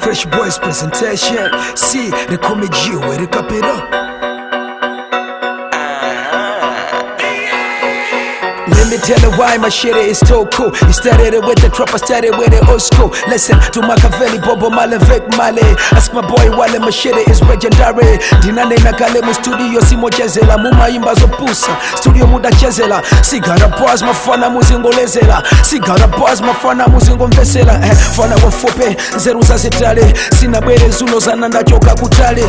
Fresh Boys presentation. See, they call me G, where they cup it up. Let me tell you why my shit is so cool. You started it with the trap, I started with the old school. Listen to Machiavelli, Bobo Male, Vic Male. Ask my boy Wale, my shit is legendary. Ndinanena kale mu studio simochezela, mumaimba zopusa. Studio mudachezela. Sigara bars mafana muzingolezela. Sigara bars mafana muzingomvesela. Eh, fana wafupe, nzeru zazitale. Sina bwere zuno zana ndachoka kutale.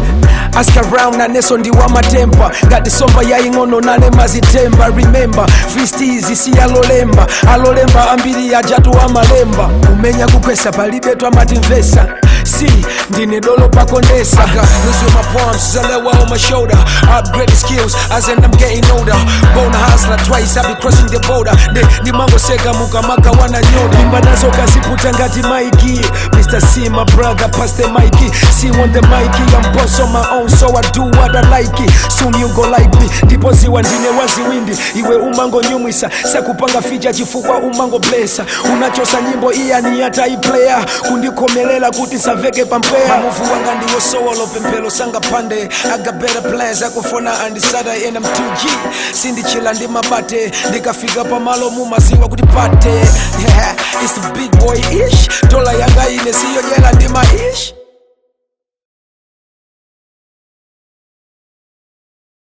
Ask around naneso ndiwa matempa. Ngati somba yaing'ono nane mazitemba. Remember, freesties si alolemba alolemba ambiri ajatu amalemba kumenya kukwesa palibe amatimvesa si ndine dolo pakondesa. I got news with my palms, zalewa on my shoulder. Upgrade skills as and I'm getting older. Born a hustler twice, I be crossing the border. Ne nimangoseka mukamaka wana nyoda. Imba nazo kaziputa ngati Mikey. Mr. C, my brother, pass the mic. C on the mic, I'm boss on my own, so I do what I like. Soon you go like me. Ndipo ziwa ndine waziwindi. Iwe umangonyumwisa, sakupanga feature chifukwa umango blessa. Unachosa nyimbo iyani yataiplaya kundikomelela kuti saveke pampweya. Mamuvu wanga ndiwo sowolo pemphero sangapande. I got better plans akufuna andisada and I'm 2G. Sindichila ndi mabate ndikafika pamalo mumaziwa kuti pate. Yeah, it's the big boy ish. Dola yanga ine siyodyela ndi ma ish.